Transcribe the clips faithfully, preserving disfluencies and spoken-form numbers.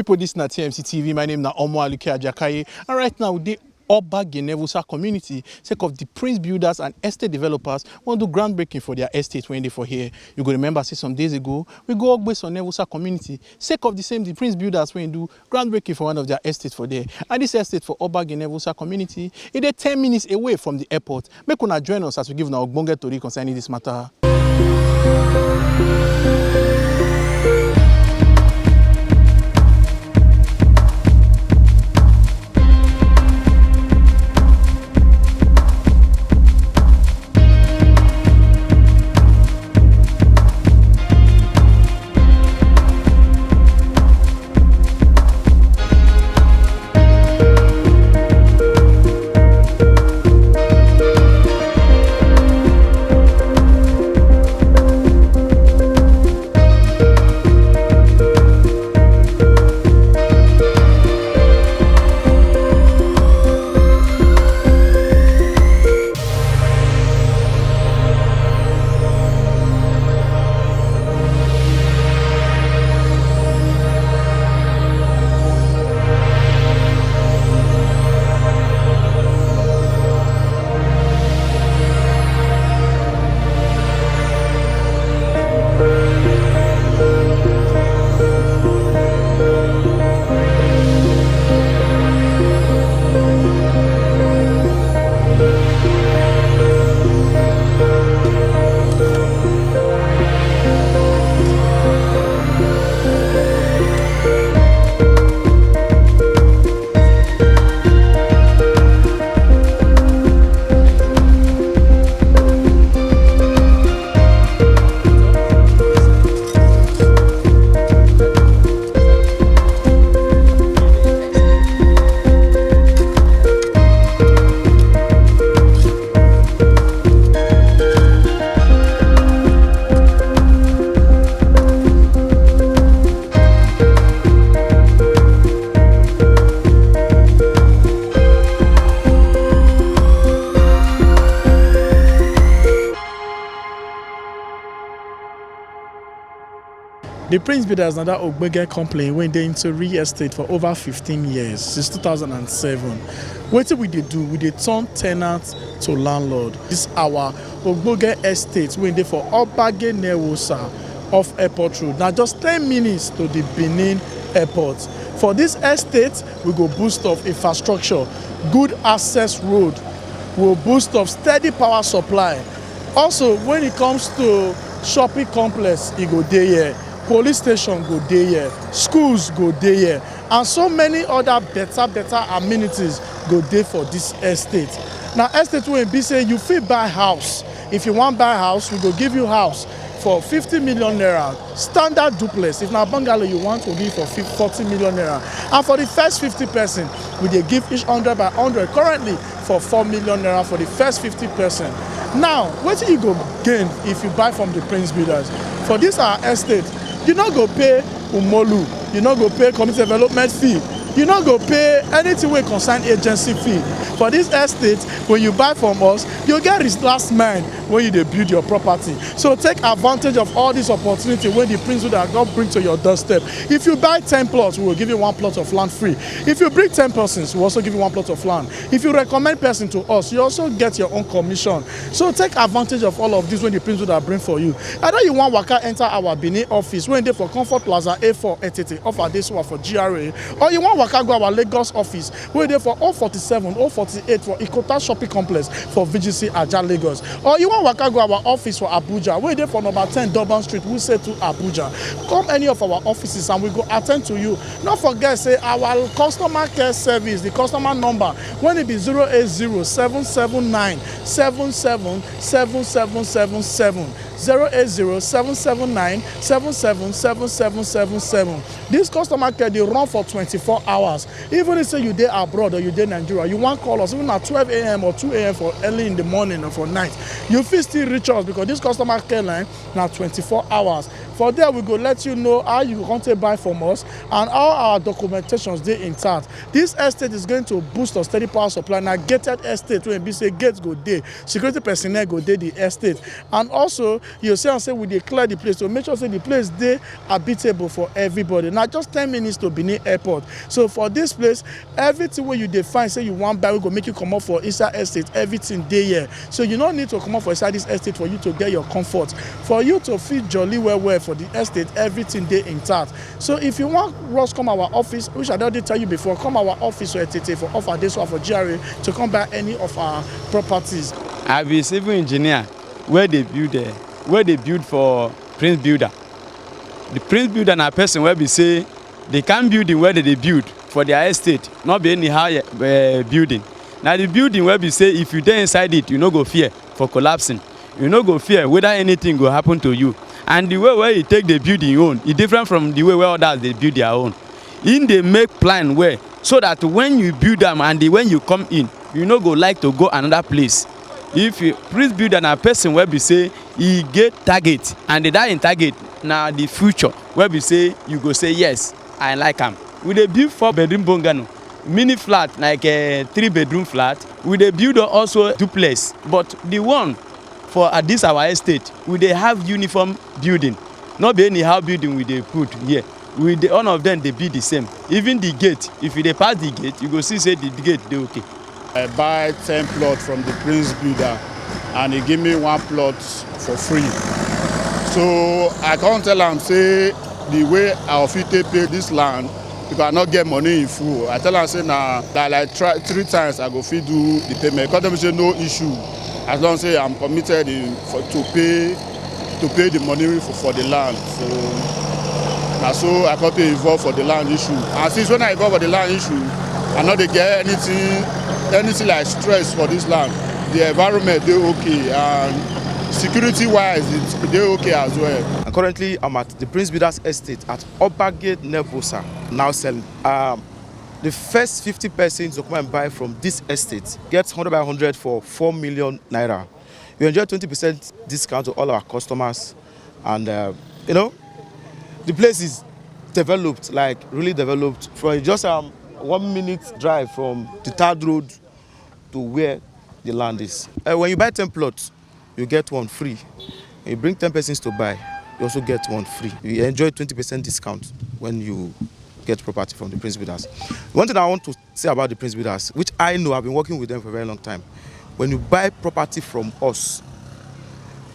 But this na T M C T V. My name na Omo Aluke Ajakaye, and right now we dey Oba Genevusa community sake of the Prince Builders and estate developers wan do groundbreaking for their estate wey dey for here. You go remember say some days ago we go Ogbeso Nevusa community sake of the same the Prince Builders wey do groundbreaking for one of their estate for there. And this estate for Oba Genevusa community, e dey ten minutes away from the airport. Make una join us as we give una ogbonge tori concerning this matter. The Prince Builders na that ogbonge company wey dey into real estate for over fifteen years, since two thousand and seven. Wetin we dey do? We dey turn tenant to landlord. This our ogbonge estate wey dey for Obage Newosa off Airport Road. Na just ten minutes to the Benin Airport. For this estate, we go boost of infrastructure, good access road, we go boost of steady power supply. Also, when it comes to shopping complex, e go dey here, police station go dey here, schools go dey here, and so many other better better amenities go dey for this estate. Na estate wey be say you fit buy house. If you wan buy house, we go give you house for fifty million naira, standard duplex. If na bungalow you want, we give for fif- forty million naira. And for the first fifty person, we dey give each hundred by hundred currently for four million naira for the first fifty person. Now, wetin you go gain if you buy from the Prince Builders? For this our estate, you no go pay umolu, you no go pay community development fee, you no go pay anything wey concern agency fee. For this estate, when you buy from us, you get this last mile when you dey build your property. So take advantage of all this opportunity wey the Prince Builders don bring to your doorstep. If you buy ten plots, we will give you one plot of land free. If you bring ten persons, we also give you one plot of land. If you recommend person to us, you also get your own commission. So take advantage of all of this when the Prince Builders bring for you. Either you wan waka enter our Benin office wey dey for Comfort Plaza A four Etete off Adesuwa for G R A, or you wan waka go our Lagos office wey dey for O forty-seven, O forty-eight for Ikota Shopping Complex for V G C Ajah, Lagos, or you wan waka go our office for Abuja wey dey for number ten Durban Street, Wuse two, Abuja. Come any of our offices and we go attend to you. No forget say our customer care service, the customer number, when it be zero eight zero seven seven nine seven seven seven seven seven seven, zero eight zero seven seven nine seven seven seven seven seven seven. This customer care dey run for twenty-four hours. Even if say you dey abroad or you dey Nigeria, you wan call us, even at twelve a m or two a m for early in the morning or for night, you fit still reach us, because this customer care line na twenty-four hours. For there, we go let you know how you go come take buy from us and how our documentations dey intact. This estate is going to boost our steady power supply. Na gated estate wey be say gate go dey, security personnel go dey the estate, and also you see am say we dey clear the place to make sure say the place dey habitable for everybody. Na just ten minutes to Benin Airport. So for this place, everything wey you dey find say you wan buy wey go make you comot for inside estate, everything dey here. So you no need to comot for inside this estate for you to get your comfort. For you to fit jolly well well for the estate, everything dey intact. So if you wan rush come our office, which I don dey tell you before, come our office for Etete for Offa Adesuwa for G R A to come buy any of our properties. I be civil engineer wey dey build, eh, wey dey build for Prince Builder. The Prince Builder na person wey be say the kind building wey dem dey build for their estate no be anyhow, eh, building. Na the building wey be say if you dey inside it, you no go fear for collapsing. You no go fear whether anything go happen to you. And the way wey e take dey build im own, e different from the way wey others dey build their own. Im dey make plan well so that when you build am and the, when you come in, you no go like to go another place. If you, Prince Builder na person wey be say e get target, and that im target na the future wey be say you go say, "Yes, I like am." We dey build four bedroom bungalow, mini flat, like a three bedroom flat. We dey build also duplex, but the one for at this our estate, we dey have uniform building. No be anyhow building we dey put here. We dey, all of them dey be the same. Even the gate, if you dey pass the gate, you go see say the gate dey okay. I buy ten plot from the Prince Builder, and he give me one plot for free. So I come tell am say the way I fit take pay this land, because I no get money in full. I tell am say na, na like try, three times I go fit do the payment. Come tell me say no issue, as long say I'm committed in, for, to pay, to pay the money for, for the land. So na so I come take involve for the land issue. And since when I involve for the land issue, I no dey get anything, anything like stress for this land. The environment dey okay, and security wise, it dey okay as well. And currently, I'm at the Prince Builders Estate at Obage Nevosa, now selling. Um, the first fifty persons to come and buy from this estate get hundred by hundred for four million naira. We enjoy twenty percent discount to all our customers, and, uh, you know, the place is developed, like, really developed, from just, um, one minute drive from the third road to where the land is. Uh, when you buy ten plots, you get one free. You bring ten persons to buy, you also get one free. You enjoy twenty percent discount when you get property from the Prince Builders. One thing I want to say about the Prince Builders, which I know, I've been working with them for a very long time. When you buy property from us,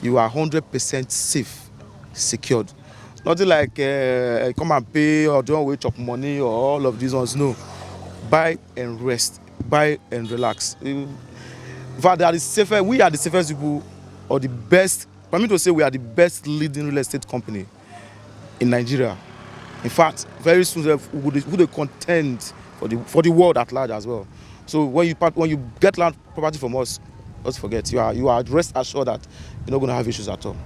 you are hundred percent safe, secured. Nothing like, uh, come and pay or don't wait up money or all of these ones. No. Buy and rest. Buy and relax. In fact, they are the safest, we are the safest people, or the best. Permit to say we are the best leading real estate company in Nigeria. In fact, very soon, sef, we go dey, we go dey contend for the, for the world at large as well. So when you part, when you get land property from us, don't forget, you are, you are rest assured that you're not gonna have issues at all.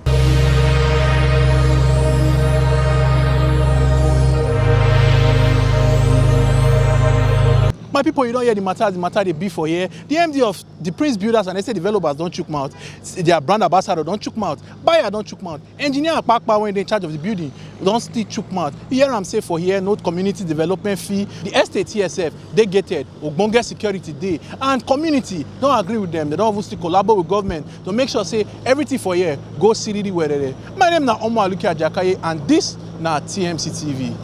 My people, you don hear the matter as the matter dey be for here. The M D of the Prince Builders and Estate Developers don chook mouth. Their brand ambassador don chook mouth. Buyer don chook mouth. Engineer Akpakpa, wey dey in charge of the building, don still chook mouth. You hear am say for here, no community development fee. The estate here sef dey gated, ogbonge security dey, and community don agree with them. They don even still collabo with government to make sure say everything for here go siriri werere. My name na Omo Aluke Ajakaye, and this na T M C T V.